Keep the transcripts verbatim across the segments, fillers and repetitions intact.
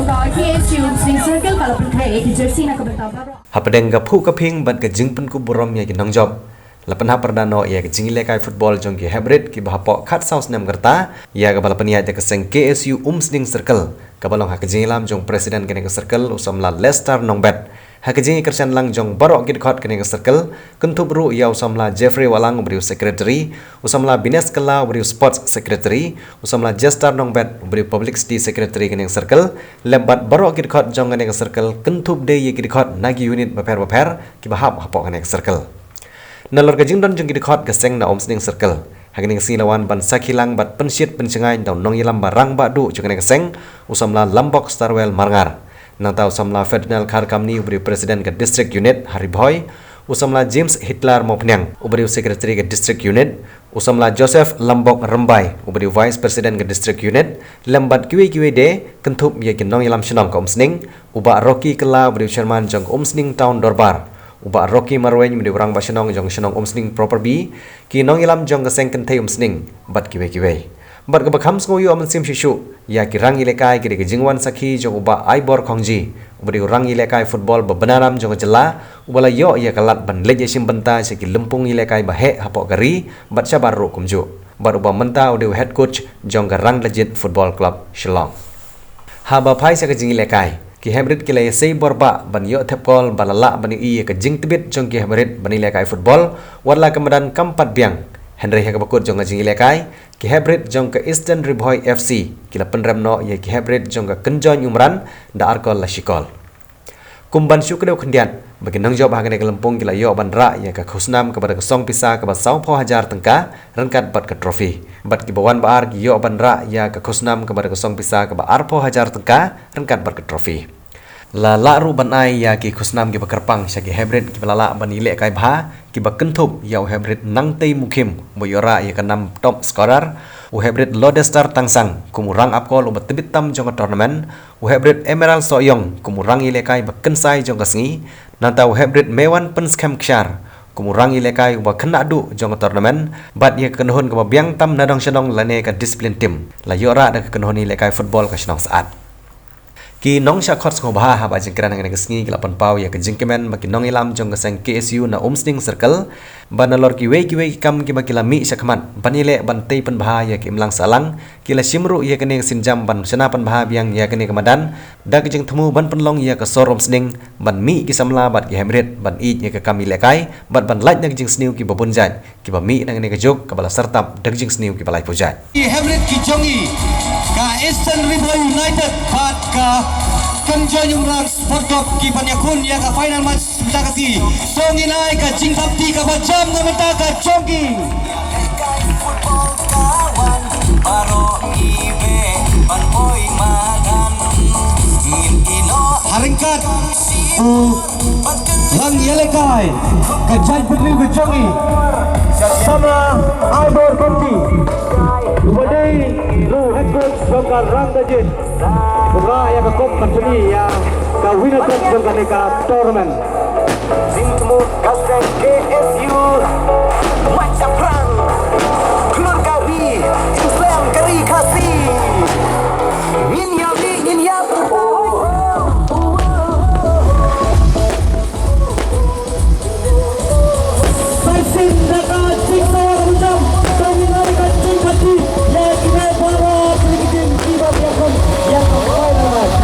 Ka K S U Umsning Circle ka la pynkhreh ïa ki jersey na ka bynta baroh. Hapdeng ka phuh ka phieng bad ka jingpynkup burom ïa ki nongjop, la pynhap pyrda noh ïa ka jingïalehkai football jong ki hybrid kiba hapoh khatsaw snem ka rta, ïa kaba la pynïaid da ka seng K S U Umsning Circle, kaba long ha ka jingïalam jong President kane ka circle u samla Lester Nongbet. Ha ka jingïakyrshan lang jong baroh ki dkhot kane ka circle, kynthup ruh ïa u samla Jeffrey Wahlang uba dei u secretary, u samla Bines Kylla uba dei u sports secretary, u samla Jester Nongbet uba dei u publicity secretary kane ka circle, lem bad baroh ki dkhot jong kane ka circle, kynthup de ïa ki dkhot na ki unit bapher bapher kiba hap hapoh kane ka circle. Nalor ka jingdon jong ki dkhot ka seng na Umsning Circle, ha kane ka sngi la wan ban sakhi lang bad pynshit pynshngaiñ da u nongïalam ba rangbah duh jong kane ka seng, u samla Lambok Starwell Marngar. Nangta u samla Ferdinand Kharkamni uba dei u president ka district unit ha Ri Bhoi, u samla James Hitler Mawphniang uba dei u secretary ka district unit, u samla Joseph Lambok Rymbai uba dei u vice president ka district unit, lem bad kiwei kiwei de, kynthup ïa ki nongïalam shnong ka Umsning, u bah Rocky Kylla uba dei u chairman jong ka Umsning Town Dorbar, u bah Rocky Marwein uba dei u rangbah shnong jong ka shnong Umsning Proper B, ki nongïalam jong ka seng kynthei Umsning, bad kiwei kiwei. Bad kaba kham sngew ïoh mynsiem shuh shuh ïa ki rangïalehkai ki dei ka jingwan sakhi jong u bah Aibor Khongji uba dei u rangïalehkai football ba bynrap jong ka jylla, uba la ïoh ïa ka lad ban leit ïashim bynta sha ki lympung ïalehkai ba heh hapoh ka ri bad shabar ruh kumjuh, bad uba mynta u dei u head coach jong ka Ranglajit Football Club Shillong. Haba phai sha ka jingïalehkai, ki hybrid ki la ïasei bor bah ban ïoh thep kol ba la lah ban ïohi ïa ka jingtbit jong ki hybrid ban ïalehkai football, wat la ka madan kam pat biang. Hynrei ha kaba kut jong ka jingïalehkai, ki hybrid jong ka Eastern Ri Bhoi F C ki la pynrem noh ïa ki hybrid jong ka Kynjoin Umran da ar kol la shi kol. Kum ban shu kdew khyndiat ba ki nongjop ha kane ka lympung ki la ïoh ban rah ïa ka khusnam kaba da ka song pisa kaba sawphew hajar tyngka ryngkat bad ka trophy. Bad kiba wan ba ar ki ïoh ban rah ïa ka khusnam kaba da ka song pisa kaba arphew hajar tyngka ryngkat bad ka trophy. La lah ruh ban ai ïa ki khusnam kiba kyrpang sha ki hybrid kiba la lah ban ïalehkai bha, kiba kynthup ïa u hybrid Nangtei Mukhim uba ïoh rah ïa ka nam top scorer, u hybrid Lodestar Tangsang kum u rangap kol uba tbit tam jong ka tournament, u hybrid Emerald Sohiong kum u rangïalehkai ba kynsai jong ka sngi, nangta u hybrid Mewan Pynskhem Kshaw kum u rangïalehkai uba khynnah duh jong ka tournament, bad ïa ka kynhun kaba biang tam na dong sha dong lane ka discipline team la ïoh rah da ka kynhun ïalehkai football ka shnong Saad. Ki nongshah khot sngewbha haba jingkren ha kane ka sngi ki la pynpaw ïa ka jingkmen ba ki nongïalam jong ka seng K S U na Umsning Circle, ba nalor kiwei kiwei ki kam kiba ki la mih shakhmat ban ïaleh ban tei pynbha ïa ka imlang sahlang, ki la shim ruh ïa kane ka sienjam ban shna pynbha biang ïa kane ka madan da ka jingthmu ban pynlong ïa ka sor Umsning, ban mih ki samla bad ki hybrid ban ïeit ïa ka kam ïalehkai bad ban lait na ka jingsniew kiba bun jait kiba mih na kane ka juk kaba la syrtap da ka jingsniew kiba laiphew jait. Ki hybrid ki jong ngi, ka Eastern Ri Bhoi United bad ka Kynjoin Umran Sport Club ki ban ïakhun ïa ka final match mynta ka sngi. To ngin ai ka jingthap kti kaba jam na bynta ka jong ki. Ha ryngkat u rangïalehkai ka jaitbynriew ka jong ngi, samla Albert Komti, uba dei ruh head coach jong ka Ranglajit, u rah ïa ka kop ban pyni ïa ka winner cup jong kane ka tournament. Jingthmu ka seng K S U, Mait Shaphrang, Khlur ka Ri, Islam ka Ri Khasi. Ngin ïa mih, ngin ïa pyrta. Sa shisien da ka jingsawa ka bujam, to ngin ai ka jingpynthikna ïa kine baroh ki team kiba ïakhun ïa ka final match.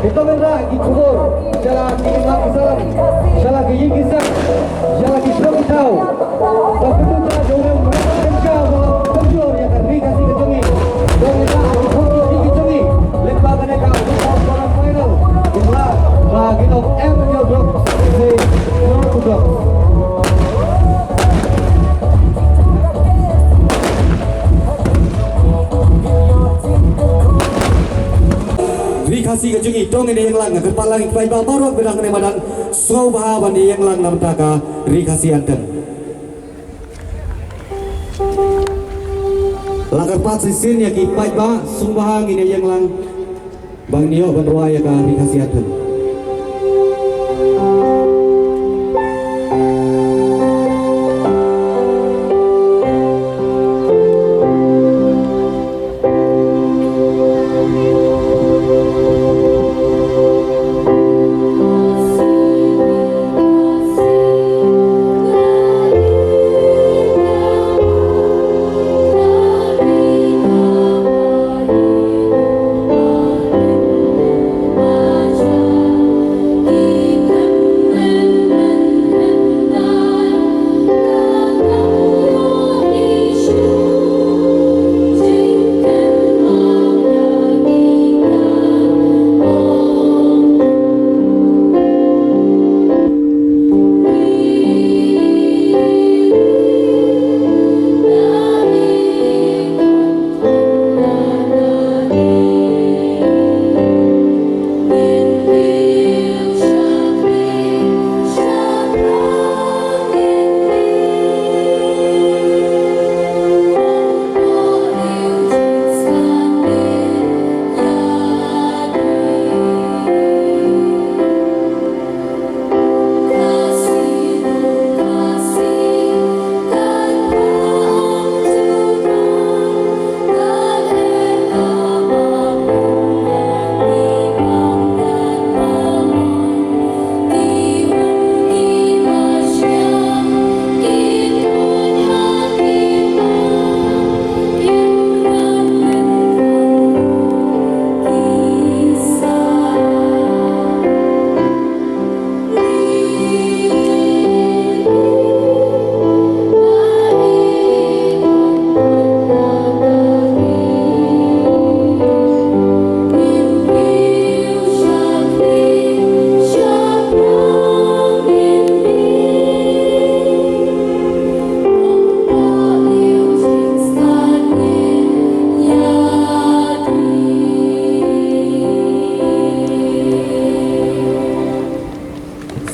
Kita mynta ki khubor, sha la ki mat ki salam, sha la ki ïing ki sem, sha la ki shnong ki thaw. Ba kyntu ta jong u, kyntu ba kyntu ïa ka ri Khasi ka jong ngi. Jong ngi ta ki khubor ki jong ngi. Leit ba kane ka final. Ba ki ong em ïa u dok. Ze ïa u dok. Ri Khasi ka jong ngi to ngin ïa ïeng lang, nga kyrpad lang ïa ki paidbah baroh ba dang kane madan sngewbha ban ïa ïeng lang na bynta ka Ri Khasi Anthem. La kyrpad shisien ïa ki paidbah sngewbha ngin ïa ïeng lang ba ngin ïoh ban rwai ïa ka Ri Khasi Anthem.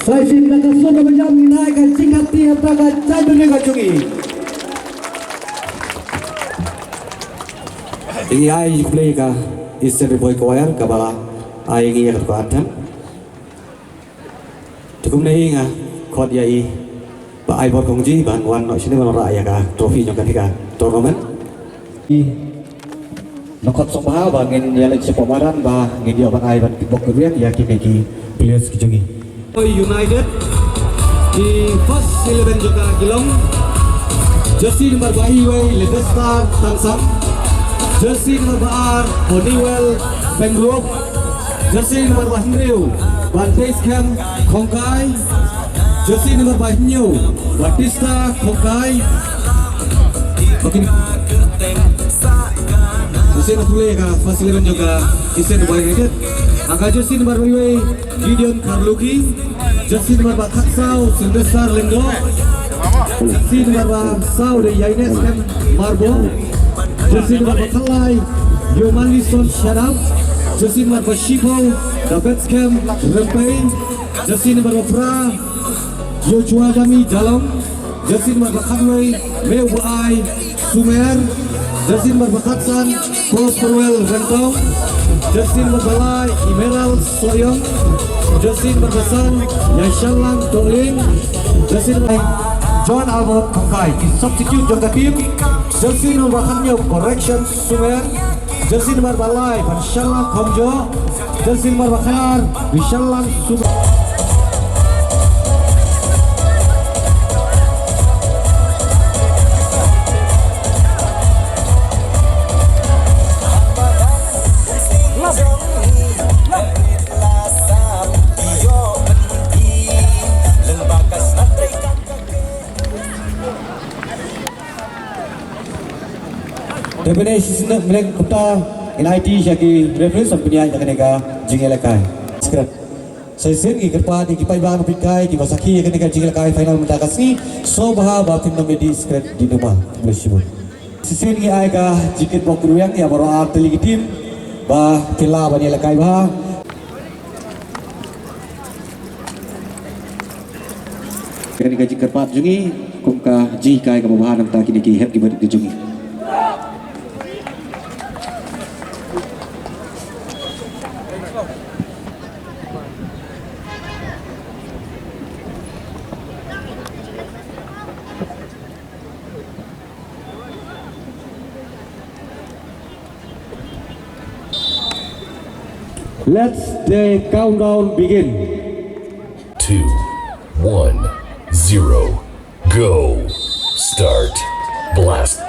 Sa shisien da ka sur kaba jam ngin ai ka jingkyrpad ïa ka jaitbynriew ka jong ngi. Ngi ai khublei ïa ka Eastern Ri Bhoi Choir kaba la ai ïa ngi ïa ka anthem. Te kumne hi nga khot ïa i Bah Aibor Kongji ban wan noh shane ban wanrah ïa ka trophy jong kane ka tournament. I nongkhot sngewbha ba ngin ïa leit shapoh madan ba ngin ïoh ban ai ban timbok kyrwiang ïa kine ki players ki jong ngi. United, ki first eleven jong ka ki long: jersey number ba iwei, Leicester Tangsang. Jersey number ba ar, Honeywell Pembroke. Jersey number ba hynriew, Baptist Camp Khongkai. Jersey number ba hynñiew, Batista Khongkai. Okay. Jersey number pule ka first eleven jong ka Eastern Ri Bhoi United. Haka jersey number ba iwei, Gideon Kharluki. Jersey number ba khatsaw, Sylvester Lyngdoh. Jersey number ba saw dei Yaines Khem Marbong. Jersey number ba khatlai, Yomalison Shadap. Jersey number ba shiphew, David Khem Rempei. Jersey number ba phra, Joshua Dami Jalong. Jersey number ba khatwei, Mewbah Ai Sumer. Jersey number ba khatsan, Prosperwell Rentong. Jersey number ba lai, Emerald Soyong. Jersey number ba san, Yaishalang Tongling. Jersey number John Albert Khongkai, ki substitute jong ka team. Jersey number ba khathynñiew, Correction Sumer. Jersey number ba lai, Ban Shallang Khongjo. Jersey number ba khatar, Vishallang Sumer. Te mynne shisien mynne kumta ngin aiti sha ki referee ban pynïaid ïa kane ka jingïalehkai. Sa shisien ngi kyrpad ïa ki paidbah nongpeitkai kiba sakhi ïa kane ka jingïalehkai final mynta ka sngi. Sngewbha ba phin nym ïa die skret die numa. Khublei shibun. Shisien ngi ai ka jacket bok rwiang ïa baroh ar tylli ki team ba phin lah ban ïalehkai bha. Kane ka jingkyrpad jong ngi kum ka jinghikai kaba bha na bynta kine ki hep ki barit ki jong ngi. Let the countdown begin. Two, one, zero, go. Start. Blast.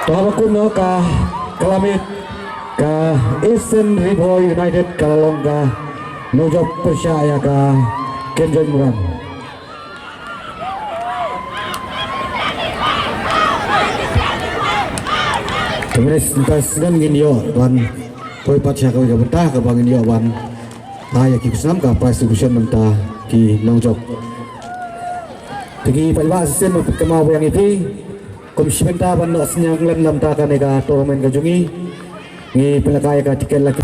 To ba kumno ka klamit ka Eastern Ri Bhoi United ka la long ka nongjop pyrshah ïa ka Kenjoin Muran. Te mynta sdang ngin ïoh ban poi pat sha kawei ka bynta kaba ngin ïoh ban ai ïa ki khusnam ka prize distribution na bynta ki nongjop. Te ki paidbah shisien, kynmaw biang ïa phi kum shi bynta ban noh synñiang lem na bynta kane ka tournament ka jong ngi. Ngi pynlehkai ka tiket la ki.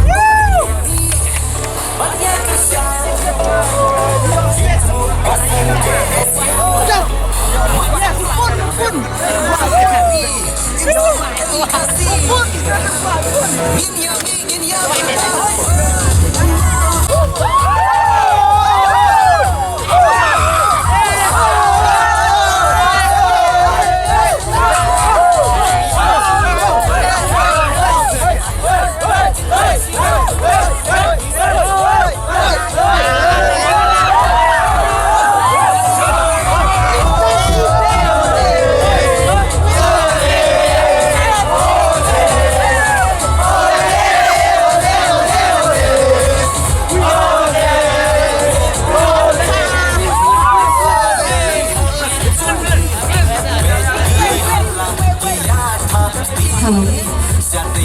Hello.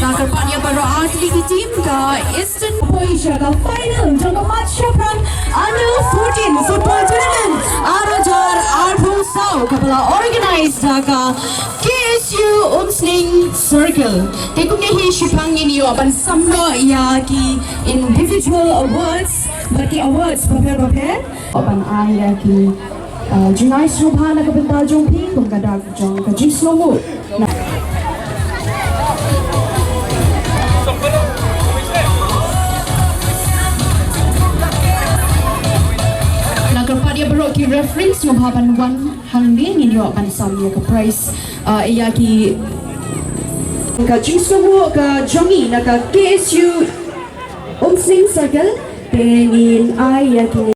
Nga kyrpad ïa baroh ar tylli ki team ka Eastern poi sha ka final jong ka match shaphrang Under fourteen Football Tournament ar hajar arphew saw kaba la organize da ka K S U Umsning Circle. Te kumne hi shaphrang ngin ïoh ban sam noh ïa ki individual awards bad ki awards bapher bapher. Ban ai ïa ki, uh, jingai sngewbha na ka bynta jong phi kum ka dak jong ka jingsngewnguh. Nga kyrpad ïa baroh ki Reference, ngin bha ban wan hangne, ngin ïoh ban sam ïa ka prize, ah, ïa ki. Ka jingsngewnguh ka jong ngi na ka K S U Umsning Circle, te ngin ai ïa ki.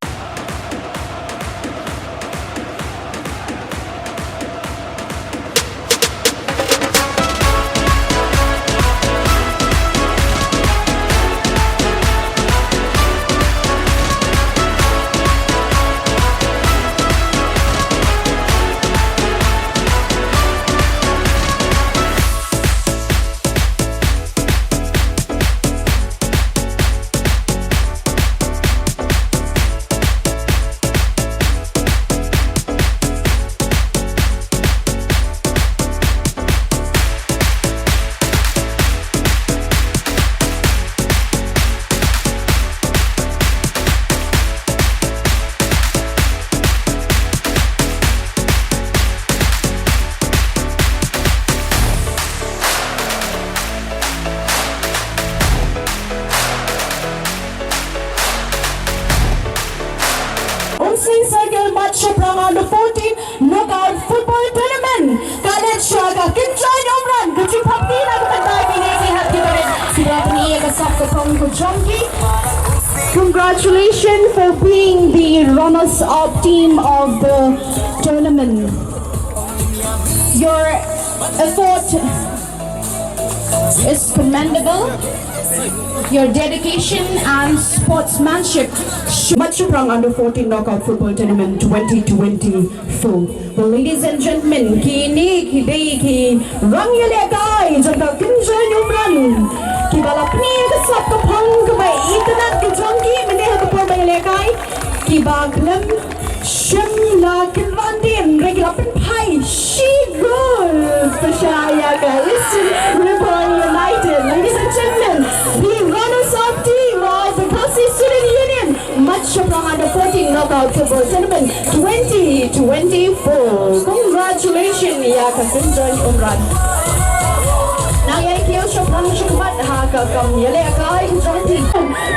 Umsning Circle Mait Shaphrang Under fourteen Knockout Football Tournament. Ka dei sha ka kynjoin umran, ka jingpynpaw na ka bynta kine ki hep ki barit kiba la pyni ïa ka sap ka phong ka jong ki. Congratulations for being the runners-up team of the tournament. Your effort is commendable. Your dedication and sportsmanship. Mait Shaphrang Under fourteen Knockout Football Tournament twenty twenty-four. Well, ladies and gentlemen, kine ki dei ki rangïalehkai jong ka kynjoin umran, kiba la pyni ka sap ka phong kaba itynnad ka jong ki mynne ha ka por ba ïalehkai, kiba khlem shym la kynran dien, hynrei ki la pynphai shi gol pyrshah ïa ka Eastern Ri Bhoi United. Ladies and gentlemen, the runners-up team of the Khasi Student Union, Mait Shaphrang Under fourteen Knockout Football Tournament twenty twenty-four. Congratulations ïa ka kynjoin umran. Nang ïa kiew shaphrang shakhmat ha ka kam ïalehkai ka jong ki.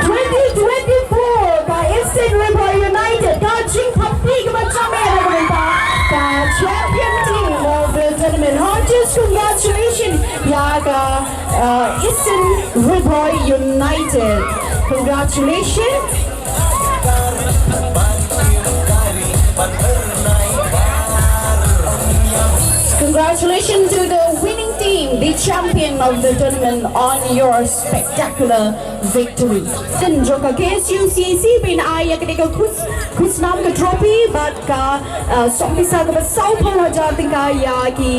Twenty twenty-four, ka Eastern Ri Bhoi United, ka jingpynpaw kaba jam eh ha ka bynta ka champion team of the tournament. Heartiest congratulations ïa ka, uh, Eastern Ri Bhoi United. Congratulations. Congratulations to the winning team, the champion of the tournament, on your spectacular victory. Team jong ka K S U C A C, phin ai ïa kane ka khus-, khusnam ka trophy bad ka, uh, song pisa kaba saw phew hajar tyngka ïa ki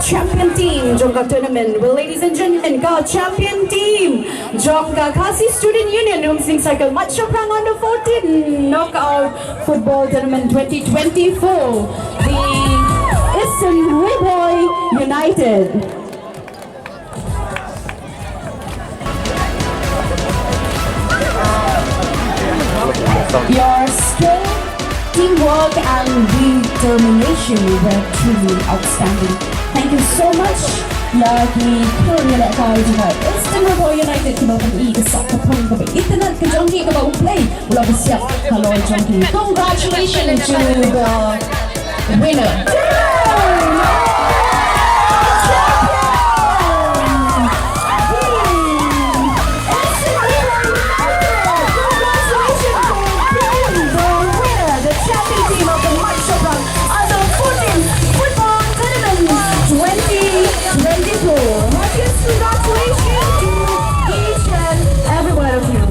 champion team jong ka tournament. Well, ladies and gentlemen, ka champion team jong ka Khasi Student Union Umsning Circle Mait Shaphrang Under fourteen Knockout Football Tournament twenty twenty-four, the Eastern Ri Bhoi United. Your skill, teamwork and determination were truly outstanding. Thank you so much. Ïa ki khun ïalehkai jong ka Eastern Ri Bhoi United kiba pyni ka sap ka phong kaba itynnad ka jong ki kaba u Blei u la pynshai halor jong ki. Congratulations to the winner. Congratulations for being the winner, the champion team of the Mait Shaphrang Under fourteen Football Tournament twenty twenty-four. Heartiest congratulations to each and every one of you.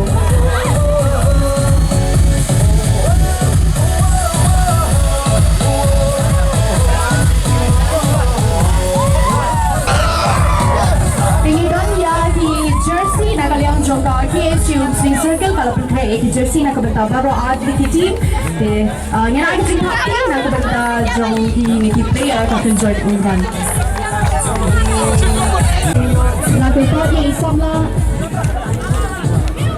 Te ngi don ïa ki jersey na ka liang jong ka K S U Umsning Circle, ka la pynkhreh ïa ki jersey na ka bynta baroh artylli ki team. Te, ah, ngi ai ka jingkyrpad na ka bynta jong kine ki player ka kynjoin umran. Nga kyrpad ïa i samla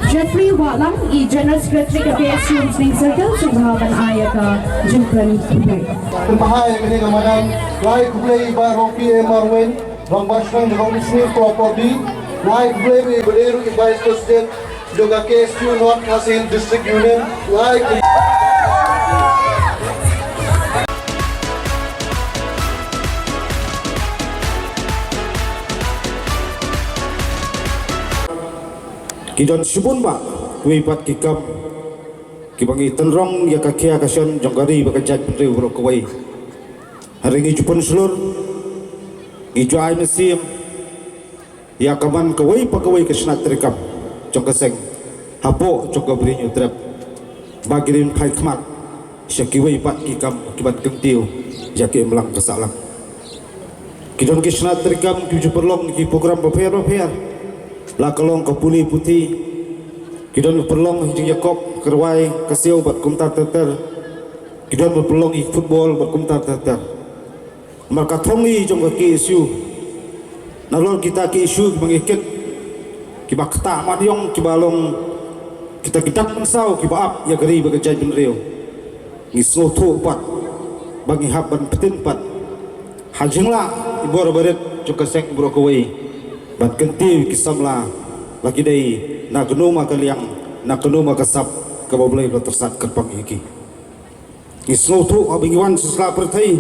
Jeffrey Wahlang, i General Secretary ka K S U Umsning Circle, sngewbha ban ai ïa ka jingkren khublei. Kyrpad ïa kane ka madan, ai khublei i Bah Rongpi M Marwein, Rangbah Shnong jong ka Umsning Property, ai khublei i Bah Vice President jong ka K S U North Khasi Hills District Union, ai khublei. Ki don shibun bha kiwei pat ki kam kiba ngi tynrong ïa ka khia ka shon jong ka ri bad ka jaitbynriew baroh kawei. Hynrei ngi ju pynshlur, ngi ju ai mynsiem ïa ka man kawei pa kawei ka shnat treikam jong ka seng hapoh jong ka Bri Hynñiewtrep, ba ki rim phai khmat sha kiwei pat ki kam kiban kyntiew ïa ki imlang ka sahlang. Ki don ki shnat treikam ki ju pynlong ki program bapher bapher, la ka long ka pule puthi, ki don pynlong ki jingïakop ka rwai ka siaw bad kumta ter ter, ki don pynlong ki football bad kumta ter ter. Namar ka thong i jong ka K S U, nalor kita ki issue kiba ngi kit, kiba ktah mat ïong, kiba long kita ki dak mynsaw kiba ap ïa ka ri bad ka jaitbynriew, ngi sngewthuh pat ba ngi hap ban pyntin pat ha jinglah i bor barit jong ka seng baroh kawei ban kyntiew ïa ki samla, la ki dei na kano ma ka liang, na kano ma ka sap kaba U Blei u la tyrsad kyrpang ïa ki. Ngi sngewthuh haba ngi wan sha sla pyrthei,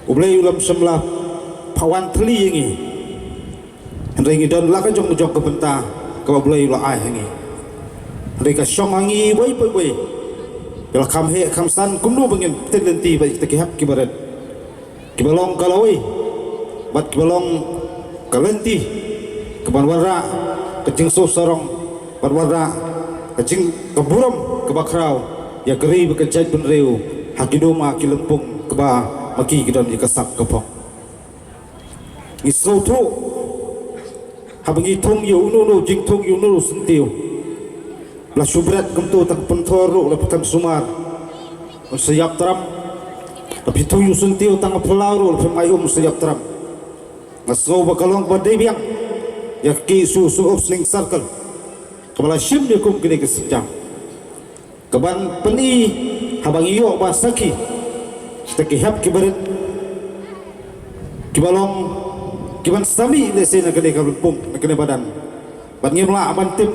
U Blei u lam shym la phah wan thylli ïa ngi. Hynrei ngi don la ka jong ka jong ka bynta kaba U Blei u la ai ha ngi. Hynrei ka shong ha ngi iwei pa iwei, ba la kham heh kham san kumno ba ngin pynlynti bad kita ki hep ki barit, kiba long ka lawei bad kiba long ka lynti kaban wanrah ka jingsuk sarong, ban wanrah ka jing, ka burom kaba khraw ïa ka ri bad ka jaitbynriew ha kino ma ki lympung kaba ma ki ki don ïa ka sap ka phong. Ngi sngewthuh haba ngi thung ïa uno uno, jingthung ïa uno uno u syntiew, la shu bret kumto tang pynthor ruh la phi kam sumar, un sa ïap tram. La phi thung ïa u syntiew tang phyllaw ruh la phi mai um, un sa ïap tram. Nga sngew ba ka long ba dei biang ïa ka K S U Sohupsning Circle, kaba la shim ïa kum kine ki sienjam, kaban pyni haba ngi ïoh ba sakhi kita ki hep ki barit kiba long, kiban sa mih lehse na kane ka lympung, na kane ka madan, bad ngim lah ban tip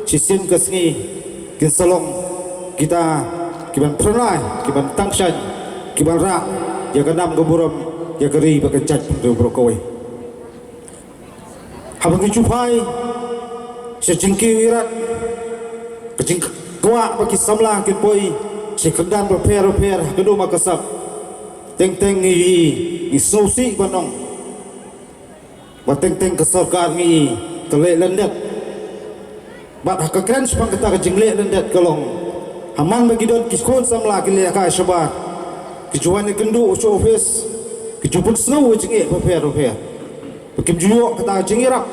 shisien ka sngi kin sa long kita kiban pynrai, kiban tangshaiñ, kiban rah ïa ka nam ka burom ïa ka ri bad ka jaitbynriew baroh kawei. Haba ngi ju phai sha jingkiew ïarap, ka jingkwah ba ki samla kin poi sha ki kyrdan bapher bapher ha kano ma ka sap, teng teng ngi, ngi sngewsih ban ong ba teng teng ka sorkar ngi ka leh lyndet. Bad ha ka kren shaphang kata ka jingleh lyndet ka long, ha man ba ki don ki khun samla ki lehkai shabar, ki ju wan ïakynduh sha office, ki ju pynsngew ïa jingeh bapher bapher, ba kim ju ïoh kata ka jingïarap,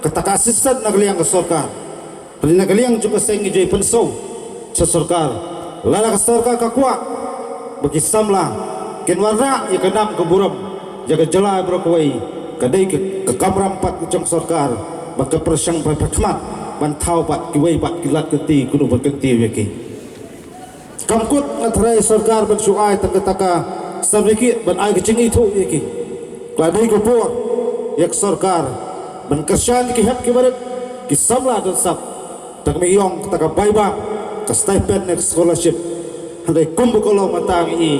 kata ka assistance na ka liang ka sorkar. Hynrei na ka liang jong ka seng ngi ju pynshai sha sorkar, lada ka sorkar ka kwah ba ki samla kin wanrah ïa ka nam ka burom ïa ka jylla baroh kawei, ka dei ka, ka kamram pat jong sorkar, ba ka pyrshang ba pyrkhat ban thaw pat kiwei pat ki lad kynti, kano ban kyntiew ïa ki. Kam kut nga tharai sorkar ban shu ai tang kata ka certificate ban ai ka jingithuh ïa ki. Ka la dei ka por ïa ka sorkar ban kyrshan ïa ki hep ki barit, ki samla don sap, tang mih ïong kata ka bai bam, ka stipend ne ka scholarship. Hynrei kumba ka long mynta ngi i,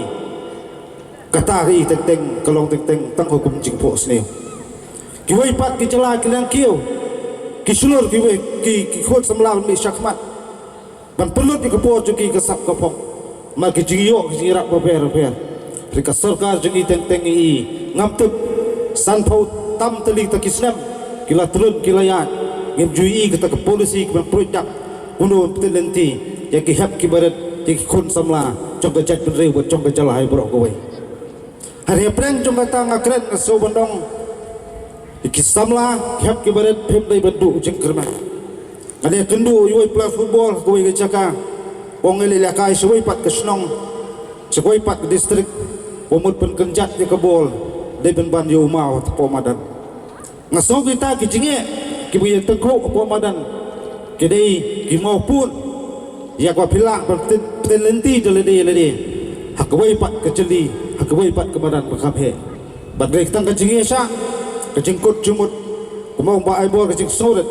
kata ka i teng teng ka long teng teng tang ka kum jingphohsniew. Kiwei pat ki jylla ki nang kiew, ki shlur kiwei ki, ki khun samla ban mih shakhmat ban pynlut ïa ka por jong ki ka sap ka phong, namar ki jingïoh ki jingïarap bapher bapher. Hynrei ka sorkar jong ngi teng teng ngi i, ngam tip, sanphew tam tylli ta ki snem ki la tlun ki la ïaid, ngim ju i kata ka policy kiban pruid dak kumno ban pynlynti ïa ki hep ki barit, ïa ki khun samla jong ka jaitbynriew bad jong ka jylla hi baroh kawei. Hynrei hapdeng jong kata nga kren nga sngew ban ong, ïa ki samla ki hep ki barit phim dei ban duh jingkyrmen. Nga dang ïakynduh ïa uwei u player football ha kawei ka jaka, u ong ngi leh lehkai sha kawei pat ka shnong, sha kawei pat ka district, ba mut ban kynjat ïa ka ball dei ban ban ïa u maw hapoh madan. Nga sngew kita ki jingeh kiba ïatyngkhuh hapoh madan ki dei ki mawpud ïa kaba phi lah ban pynlynti da lade lade ha kawei pat ka jylli, ha kawei pat ka madan ba kham heh. Bad hynrei tang ka jingïaishah, ka jingkut jingmut, kumba ong Bah Aibor, ka jingsngewrit,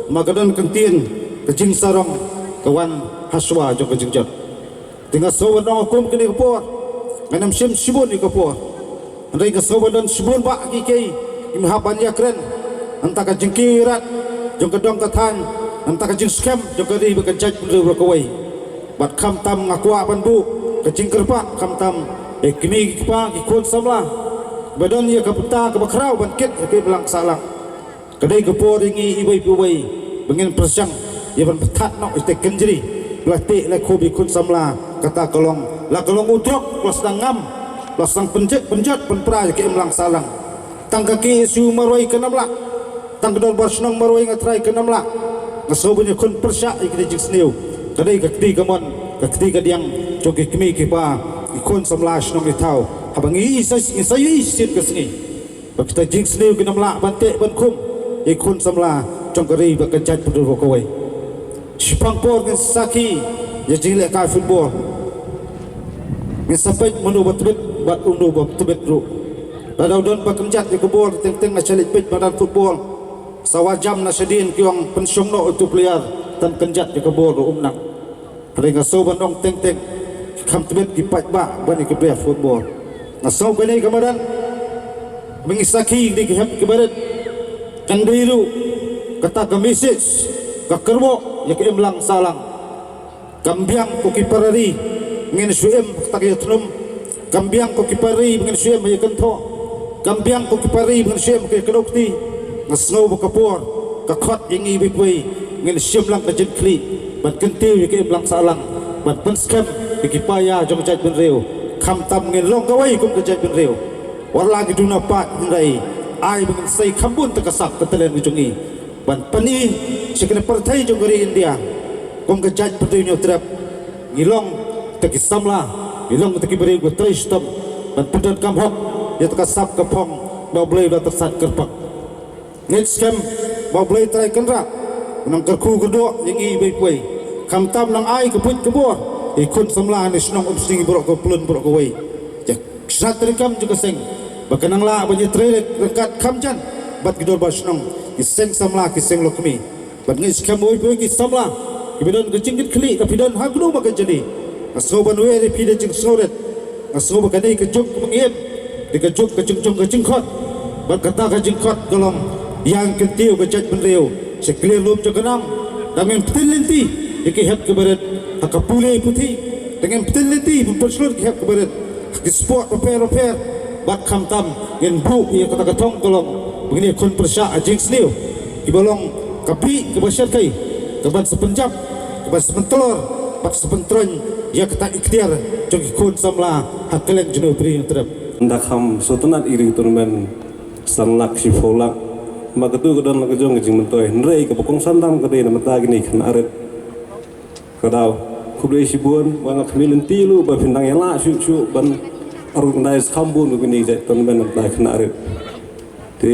namar ka don ka ktien, ka jingsarong ka wan hashwa jong ka jingjot. Te nga sngew ban ong ha kum kane ka por, ngam shim shibun ïa ka por, hynrei nga sngew ban don shibun bah kiei kiei kiba hap ban ïakren. Nangta ka jingkiew ïarap jong ka dong ka thaiñ, namar ka jingskhem jong ka ri bad ka jaitbynriew baroh kawei. Bad khamtam nga kwah ban buh ka jingkyrpad khamtam ïa ki kmie ki kpa ki khun samla ba don ïa ka bynta kaba khraw ban kit ïa ka imlang sahlang. Ka dei ka por ïa ngi iwei pa iwei ba ngin pyrshang ïa ban pynthat noh ïa ka kynjri ba la teh la khup ïa ki khun samla. Kata ka long la ka long u drok ba la sdang ngam, ba la sdang pynjot pynjot pynpra ïa ka imlang sahlang. Tang ka K S U marwei kam lah, tang ka dorbar shnong marwei nga trai kam lah. Nga sngew ban ïakhun pyrshah ïa kine ki jingsniew. Ka dei ka kti kamon, ka kti kadiang jong ki kmie ki kpa, ki khun samla shnong ki thaw. Haba ngi sa, ngi sa ïohi shisien ka sngi ba kita ki jingsniew kim lah ban teh ban khum ïa ki khun samla jong ka ri bad ka jaitbynriew baroh kawei. Shaphang por ngin sakhi ïa ka jinglehkai football. Ngin sa peit mano ba tbit bad uno ba tbit ruh. Lada u don ba kynjat ïa ka bol, teng teng nga sa leit peit madan football. Sa wad jam na shadien ki ong pynshong noh uto u player, tang kynjat ïa ka bol ruh um nang. Hynrei nga sngew ban ong teng teng, kham tbit ki paidbah ban ïa ki player football. Nga sngew kane ka madan ba ngi sakhi ïa ki hep ki barit, kan dei ruh kata ka message, ka kyrwoh ïa ka imlang sahlang. Kam biang ko ki para ri ngin shu im ha kata ka ïathnum. Kam biang ko ki para ri ngin shu im ha ïakynthoh. Kam biang ko ki para ri ngin shu im ha ka ïakynduh kti. Nga sngew ba ka por ka khot ïa ngi iwei pa iwei ngin shim lang ka jingkhlieh ban kyntiew ïa ka imlang sahlang, ban pynskhem ïa ki paia jong ka jaitbynriew. Khamtam ngin long kawei kum ka jaitbynriew. Wat la ngi duna pat, hynrei ai ba ngin sei kham bun tang ka sap ka talent ka jong ngi ban pyni sha kane ka pyrthei jong ka ri India. Kum ka jaitbynriew Hynñiewtrep, ngi long kita ki samla, ngi long kita ki briew kiba trei shitom ban pyndonkam hok ïa kata ka sap ka phong ba U Blei u la tyrsad kyrpang. Ngeit skhem ba U Blei u Trai Kynrad un nang kyrkhu kyrdoh ïa ngi iwei pa iwei. Khamtam nang ai ka buit ka bor ïa ki khun samla na shnong Umsning baroh, ka Pyllun baroh kawei. Ïa ka shnat treikam jong ka seng ba kan nang lah ban ïatrei ryngkat kham jan bad ki dorbar shnong, ki seng samla, ki seng longkmie. Bad ngeit skhem ba iwei pa iwei ki samla kiba don ka jingkitkhlieh, lada phi don ha kano kano ka jylla, nga sngew ban wer ïa phi da ka jingsngewrit. Nga sngew ba kane ka juk kaba ngi im, dei ka juk ka jingjong ka jingkhot. Bad kata ka jingkhot ka long ïa ngi kyntiew ka jaitbynriew sha ka liang lum jong ka nam. Da ngin pyntip lynti ïa ki hep ki barit ha ka pule puthi. Da ngin pyntip lynti ban pynshlur ki hep ki barit ha ki sport bapher bapher. Bad khamtam ngin buh ïa kata ka thong ka long ba ngin ïakhun pyrshah ha jingsniew kiba long ka bih kaba shyrkhei, kaban sa pynjop, kaban sa pyntlor bad sa pyntroiñ ïa kata ikhtiar jong ki khun samla ha kylleng jong ka ri Hynñiewtrep. Ynda kham sngewtynnat ïa ka tournament san lak shiphew lak, ma katu ka don la ka jong ka jingmyntoi, hynrei kaba kongsan tam ka dei na ka bynta kine ki khynnah rit. Ka daw khublei shibun, ba nga khmih lynti ruh ba phin dang ïalah shuh shuh ban organise kham bun kine ki jait tournament na ka bynta ki khynnah rit. Te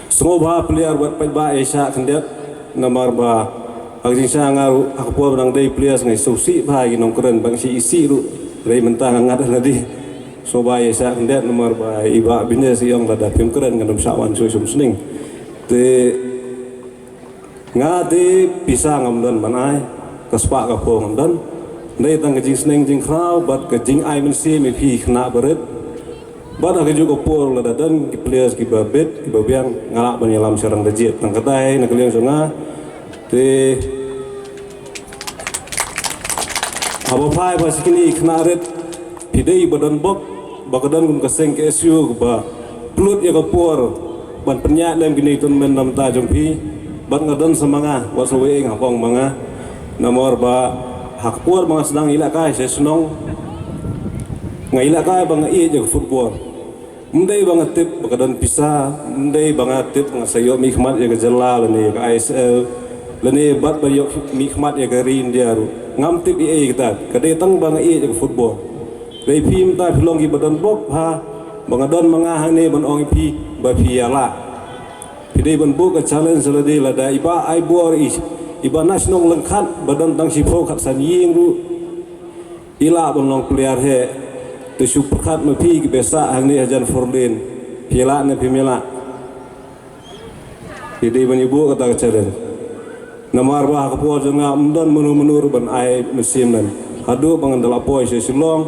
sngewbha player bad paidbah ïa shah khyndiat, namar ba ha ka jingshah nga ruh ha ka por ba dang dei players nga sngewsih bha ïa ki nongkren, ba nga shu isih ruh, hynrei mynta nga ngat lade. Sngewbha ïa shah khyndiat namar ba i Bah Bines i ong lada phim kren ngan ym shah wan shuh sha Umsning. Te nga te pisa ngam don ban ai, ka spah ka phew ngam don. Dei tang ka jingsneng jingkhraw bad ka jingai mynsiem ïa phi khynnah barit. Bad ha kajuh ka por lada don ki players kiba bit kiba biang, nga lah ban ïalam sharang da jied. Tang katai na ka liang jong nga. Te haba phai ba sha kine ki khynnah rit, phi dei ba don bok, ba ka don kum ka seng K S U kaba pynlut ïa ka por ban pynïaid lem kine ki tournament na ka bynta jong phi. Bad nga don sa ma nga, wat sa wei nga pong ma nga. Namar ba ha ka por ba nga sdang ïalehkai sha shnong, nga ïalehkai ba nga ïeit ïa ka football. Ym dei ba nga tip ba ka don pisa, ym dei ba nga tip ba nga sa ïoh mihkhmat ïa ka jylla lane ïa ka I S L, lane bad ba ïoh mihkhmat ïa ka ri India ruh. Ngam tip ei ei kata, ka dei tang ba nga ïeit ïa ka football. Dei phi mynta phi long kiba don bok bha, ba nga don ma nga hangne ban ong ïa phi ba phi ïalah. Phi dei ban buh ka challenge lade, lada i Bah Aibor i, i Bah na shnong lyngkhat ba don tang shiphew khatsan ïing ruh i lah ban long player hi. Te shu pyrkhat ma phi kiba sah hangne hajan four lane, phi lah ne phim lah. Phi dei ban ïa buh kata ka challenge. Namar ba ha ka por jong nga ym don mano mano ruh ban ai mynsiem lem. Haduh ba ngan da la poi sha Shillong,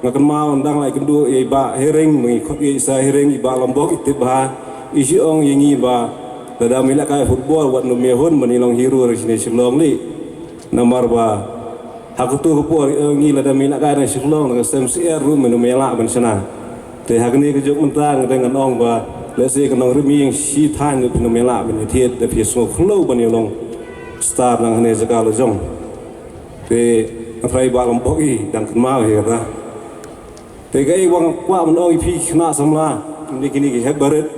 nga kynmaw nga dang la ïakynduh ïa i Bah Hering, ma ngi khot ïa i Sir Hering, i Bah Lambok i tip bha. I shu ong ïa ngi ba lada me lehkai football wat nym ïa hun ban ïa long hero re shine Shillong lei. Namar ba ha kato ka por ong ngi lada me lehkai na Shillong na ka sem syiar ruh me nym ïa lah ban shna. Te ha kane ka juk mynta nga dang ngan ong ba lehse ka nongrim ïing shi thaiñ ruh phi nym ïa lah ban ïa thied da phi sngew khloo ban ïa long star nang hane jaka la jong. Te nga trai ba lam bok i dang kynmaw hi kata. Te kaei ba nga kwah ban ong ïa phi ki khynnah samla, kine kine ki hep barit.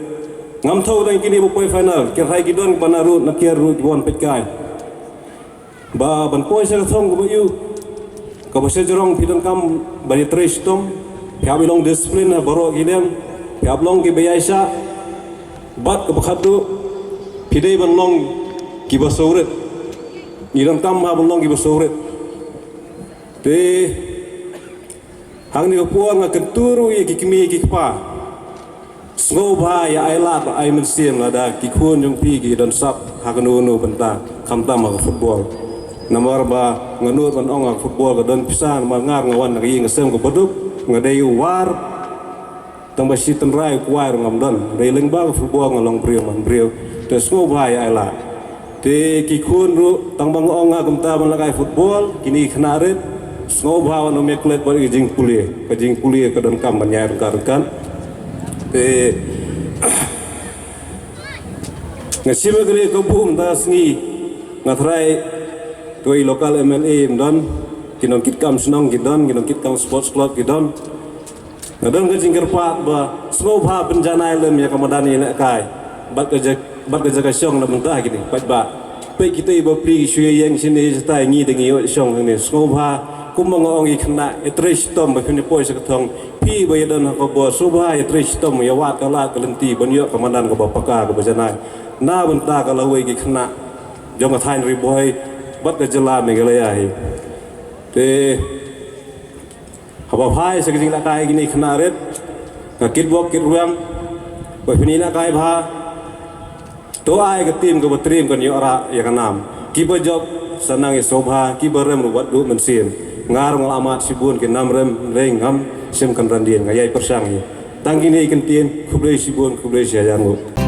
Ngam thaw dang kine ba poi final, ki rhai ki don ba na ruh na kiar ruh ki wan peit kai. Ba ban poi sha ka thong kaba ïu kaba sha jrong phi donkam ban ïa trei shitom, phi hap ïa long discipline ha baroh ki liang, phi hap long kiba ïaishah, bad kaba khatduh phi dei ban long kiba sawrit. Ngi donkam ha ban long kiba sawrit. Te hangne ka por nga kyntu ruh ïa ki kmie ki kpa. Sngewbha ïa ai lad ai mynsiem lada ki khun jong phi ki don sap ha kano kano bynta khamtam ha ka football. Namar ba nga nud ban ong ha ka football ka don pisa namar nga nga wan na ka ïing ka sem kaba duk nga dei u war. Tang ba shi tynrai u kwai ruh ngam don. Dei lyngba ka football nga long briew man briew. Te sngewbha ïa ai lad. Te ki khun ruh tang ba nga ong nga kumta ban lehkai football kine ki khynnah rit. Sngewbha wat nym ïa klet bad ka jingpule, ka jingpule ka donkam ban ïaid ryngkat ryngkat. Te nga shim ïa kane ka buh mynta ka sngi nga trai, kawei local M L A ym don, ki nongkitkam shnong ki don, ki nongkitkam sports club ki don. Nga don ka jingkyrpad ba sngewbha pynjanai lem ïa ka madan ïalehkai bad ka ja-, bad ka jaka shong na mynta kine paidbah. Peit kita i bapli ki shu ïeng shane shatai, ngi dang ïoh shong hangne. Sngewbha kumba nga ong ïa khynnah, ïa trei shitom ba phin ïa poi sha ka thong. Phi ba ïa don ha ka bor sngewbha ïa trei shitom, ïa wad ka lad ka lynti ban ïoh ka madan kaba paka kaba janai na bynta ka lawei ki khynnah jong ka thaiñ Ri Bhoi bad ka jylla Meghalaya hi. Te haba phai sha ka jinglehkai kine ki khynnah rit, nga kitbok kitrwiang ba phin ïalehkai bha. To ai ka team kaba triem kan ïoh rah ïa ka nam. Kiba jop sa nang ïa sngewbha, kiba rem ruh wat duh mynsiem. Nga ruh nga la mad shibun ki nam rem, hynrei ngam shym kynran dien, nga ïai pyrshang hi. Tang kine ki kyntien, khublei shibun, khublei shihajar nguh.